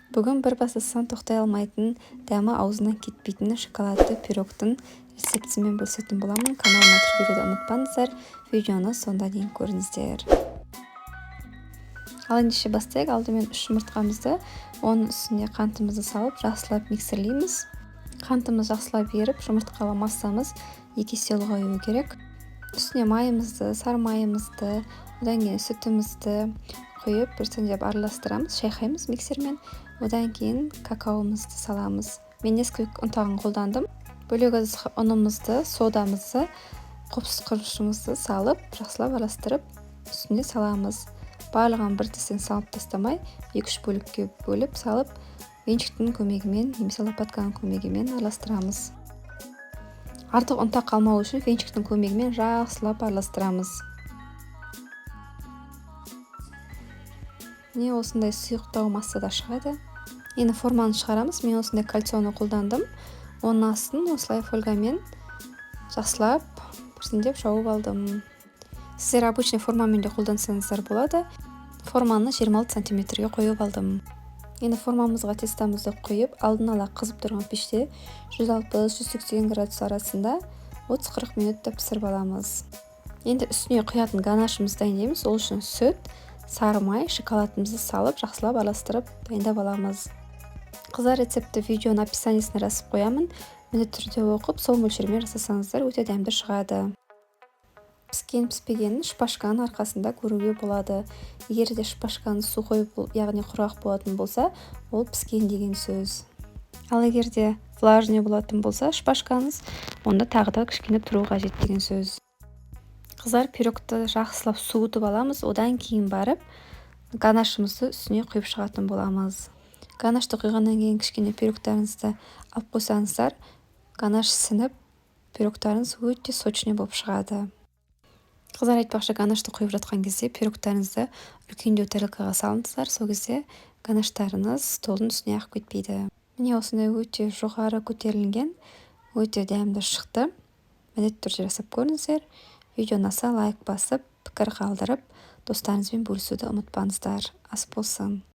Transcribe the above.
Бүгін бір бастасаң тоқтай алмайтын, дәмі аузыңнан кетпейтін шоколадты пирогтың рецептімен бөлісетін боламын. Каналыма тіркелуді ұмытпаңыздар, видеоны соңына дейін көріңіздер. Ал ендеше бастайық. Алдымен 3 жұмыртқамызды, оның үстіне қантымызды салып, жақсылап миксерлейміз. Қантымыз жақсылап еріп, жұмыртқалы массамыз 2 есе ұлғаюы керек. Үстіне майымызды, сары майымызды, одан кейін сүтімізді құйып, біртіндеп араластырамыз, шайқаймыз миксермен. Одан кейін какаомызды саламыз. Мен Несквик ұнтағын қолдандым. Бөлек ыдысқа ұнымызды, содамызды, қопсыз құрышымызды салып, жақсылап араластырып, үстіне саламыз. Барлығын бір тістен салып тастамай, 2-3 бөлікке бөліп салып, венчиктің көмегімен немесе лопатканың көмегімен араластырамыз. Артық ұнтақ қалмау үшін венчиктің көмегімен жақсылап араластырамыз. Міне, осындай сұйықтау массада шығады. Енді форманы шығарамыз. Мен осындай кольцоны қолдандым. Оның астын осылай фольгамен жақсылап біртіндеп жауып алдым. Сіздер обычный формамен де қолдансаңыздар болады. Форманы 26 сантиметрге қойып алдым. Енді формамызға тестамызды құйып, алдын ала қызып тұрған пеште 160-180 градус арасында 30-40 минутта пісіріп аламыз. Енді үстіне құятын ганашымызды дайындаймыз. Ол үшін сүт, сары май, шоколадымызды салып, жақсылап араластырып дайындап аламыз. Қыздар, рецептті видеоның описаниесіне жазып қоямын. Міндетті түрде оқып, сол мөлшермен жасасаңыздар, өте дәмді шығады. Піскен піспегенін шпажканың арқасында көруге болады. Егер де шпажканың сухой, яғни құрғақ болатын болса, ол піскен деген сөз. Ал егер де влажный болатын болса шпажкаңыз, онда тағы да кішкене тұру қажет деген сөз. Қыздар, пирогты жақсылап суытып аламыз, одан кейін барып ганашымызды үстіне құйып шығатын боламыз. Ганашты құйғаннан кейін кішкене пирогтарыңызды алып қойсаңыздар, ганаш сініп, пирогтарыңыз өте сочный болып шығады. Қыздар, айтпақшы, ганашты құйып жатқан кезде пирогтарыңызды үлкендеу тарелкаға салыңыздар, сол кезде ганаштарыңыз столдың үстіне ағып кетпейді. Міне, осындай өте жоғары көтерілген, өте дәмді шықты. Міндетті түрде жасап көріңіздер. Видео ұнаса, лайк басып, пікір қалдырып, достарыңызбен бөлісуді ұмытпаңыздар. Ас болсын!